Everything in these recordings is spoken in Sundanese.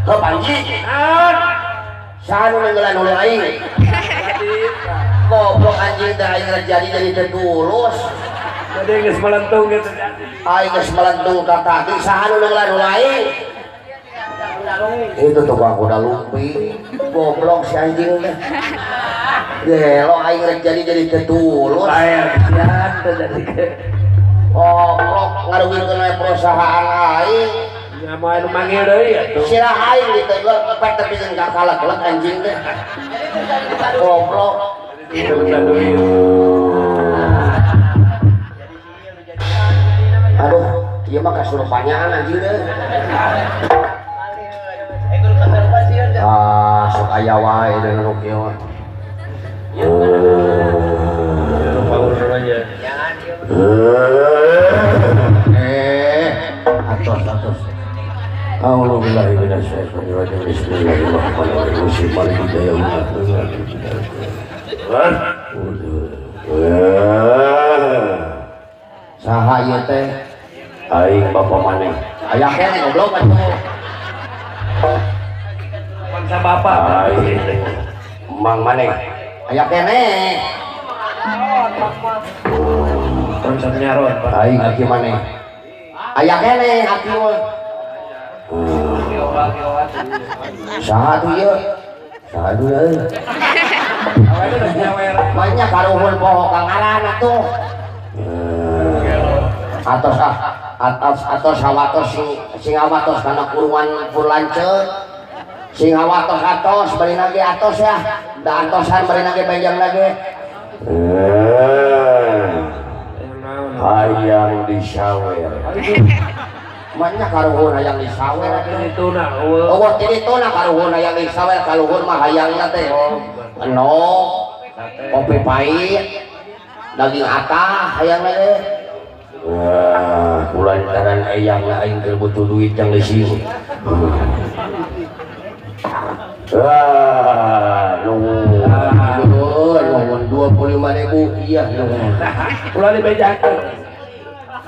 Heuh Panji. Saha nu nenggelan oleh aing? Goblok anjing teh aing rek jadi teu tulus. Jadi geus melentung gitu. Aing geus melentung ka kaki saha nu nenggelan oleh aing? Itu tukang kuda lumping. Goblok si anjing teh. Gelo aing rek jadi teu tulus. Bayar kesian teh jadi ke. Goblok ngarugikeun we perusahaan aing. Ya mau anu manggil deui atuh. Sirah aing diteugel pek teh pikeun ka kalek-kelek anjing teh. Goblok. Itu minta duit. Aduh, ieu mah kasurupanyaan anjing teh. Ah, sok aya wae deui nu kieu mah. Aja. Atos atos. A'udzubillahi minasyaitonirrajim. Bismillahirrahmanirrahim. Saha ieu teh? Aing bapa maneh. Aya keneh goblok atuh. Bangsa bapak. Aing mang maneh. Aya keneh. Bangsa nyaron. Aing aki maneh. Aya keneh aki mah. Saha tuh ieu? Saha tuh ieu? Banyak karuhun poho ka ngaran atuh. Atos ah, atos atos hawatos sing hawatos kana kurungan pur lanceuk. Sing hawatos atos bari nage atos ya. Da atosan bari nage panjang lagi. Hayang disawer. Banyak karuhun hayang disawer atuh. Itu na eueuh. Eueuh ti ditu na karuhun hayang disawer kaluhur mah hayangna teh. Endog, kopi pahit, daging atah hayangna teh. Wah, kulantaran eyangna aing keur butuh duit yang leusing. Wah, nuhun, nuhun 25.000 iya nuhun. Ulah dibejakeun.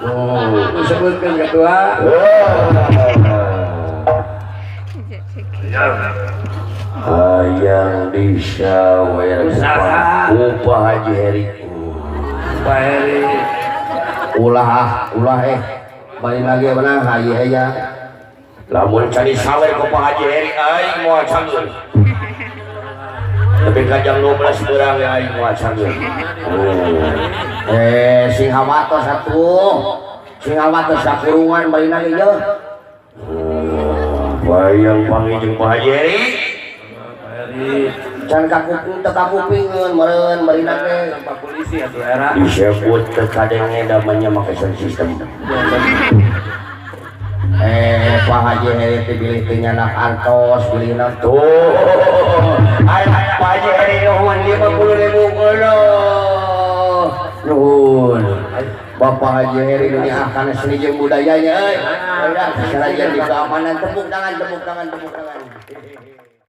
Nuhun. Disebutkeun ketua. Hayang disawer ku Pak Haji Heri. Pak Heri. Ulah ulah balik lagi mana haji aya. Lamun cari sawer ku Pak Haji Heri aing moal canggeun. Tapi ka jam 12 beurang we aing moal canggeun. Sing hawatos atuh. Sing hawatos sakurungan balik lagi ye. Bayang panggih jeung Pak Haji Heri. Can kakuping teu kakupingeun meureun barina teh. Tanpa polisi atuh era. Disebut teu kadenge damanya make sound system. Pak Haji Heri teh bilih teu nyanak antos bilihna tuh. Ay, Pak Haji Heri nuhun 50.000 geuleuh. Nuhun. Bapak Haji Heri nu nyaahkan seni jeung budayanya euy. Udah sarajan di keamanan tepuk tangan tepuk tangan tepuk tangan.